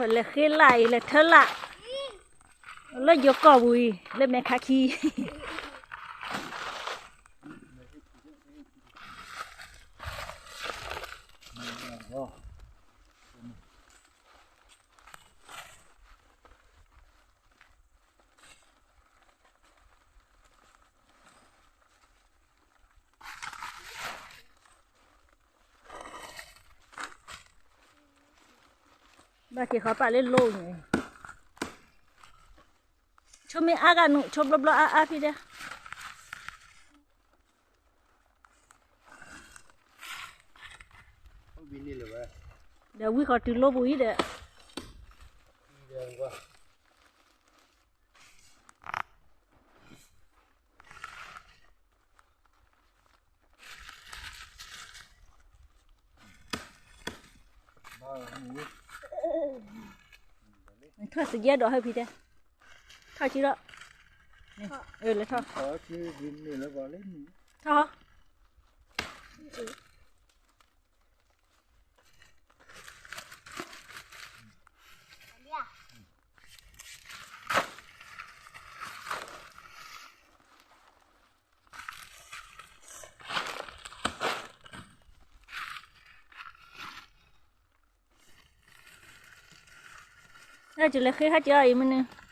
လဲၤဃ့လၢ်အံၤ လဲၤထၢလၢ် လၢယိၤကီၢ်ပူၤအံၤ လၢမဲာ်ခါခံ ဘၣ်က့ၤဃီပာ်လၢလိၣ်န့ၣ် ဆိမ့ၢ်အါဂၤနုာ် ဆိဘျီဘျီအါအါဖံတဲ ဒီးဝံဃီတုၤလိပူၤအံၤဒီး ထီၣ်စယဲၢ်ဒီးဟဲဖံတဲ ထီၣ်ဆံဒီး လဲၤထီၣ် ထီၣ် ဟဲက့ၤလဲၤဃ့ဟဲက့ၤအီၤအံၤမနုၤ